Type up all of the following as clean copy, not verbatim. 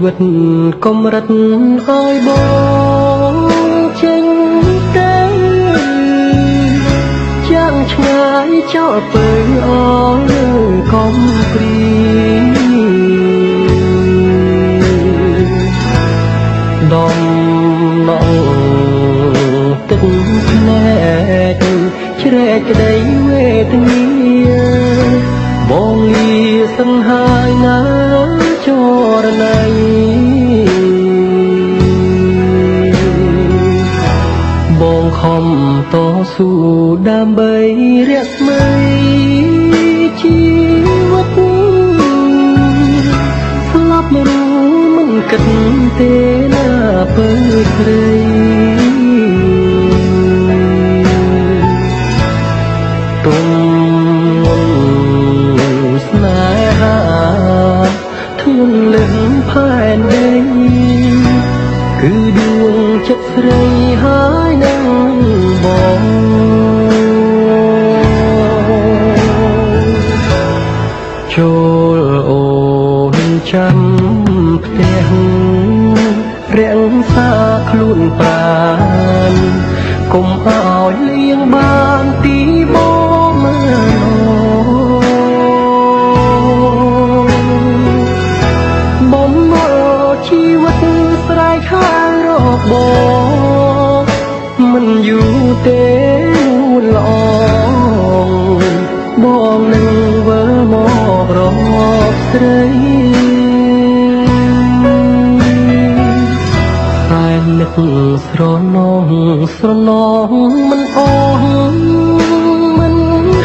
វិតកំរិតឲ្យបងចេញទៅចាំងឆ្ងាយចោលពើអកំព្រីដំណងទឹកភ្នែកជ្រែកក្តីវេទនាបងលាសិនហើយណាចរណៃបងខំតស៊ូដើម្បីរស្មីជីវិតស្លាប់ឬមិនគិតទេណាពើស្រីទុំស្នេហាធ្ងន់លើផែនដីគឺដួងចិត្តស្រីហើយនឹងបងចូលអូនចាំផ្ទះរក្សាខ្លួនប្រានកុំឲ្យលៀងបានទីបងមើលបំមកជីវិតស្រែកហៅរកបងមិនយូរទេនួនល្អងបងនឹងវិលមករកស្រីសែននឹកស្រណងស្រណងមិនអស់មិន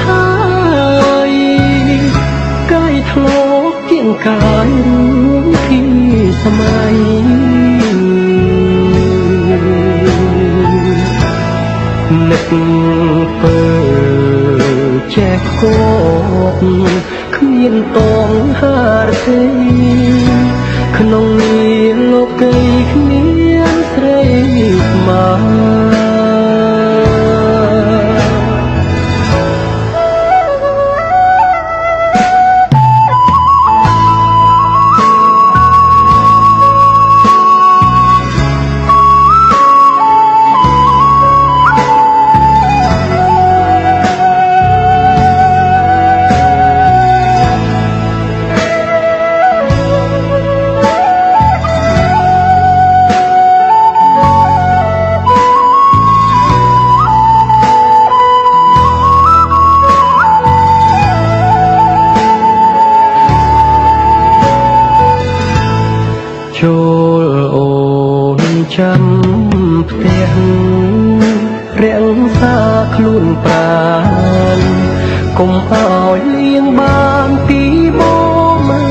ហើយកាយធ្លកជាងកាយរួមពីសម័យនឹកពើចេះគប់គ្មានតងហារទេក្នុងនេះលោកីគ្មានស្រីស្មើចូលអូនចាំផ្ទះរក្សាខ្លួនប្រានកុំឲ្យលៀងបានពីបងមើ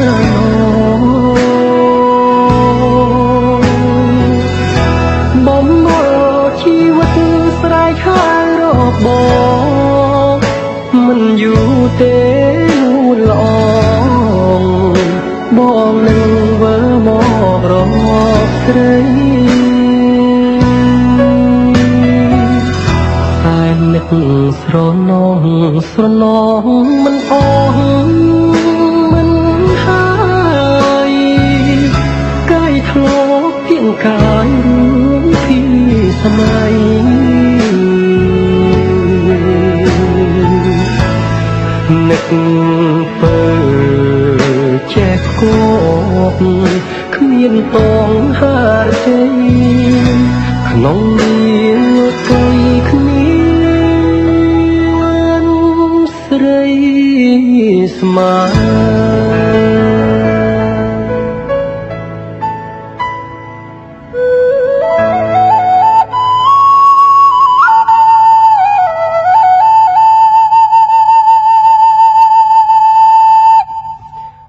លបំមកជីវិតស្រែកហៅរកបងមិនយូរទេនួនល្អងបងនឹងវិលមករកស្រីសែននឹកស្រណងស្រណងមិនអស់មិនហើយកាយធ្លកជាងកាយរួមពីសម័យនឹកពើចេះគប់គ្មានតងហារទេក្នុងនេះលោកីគ្មានស្រីស្មើ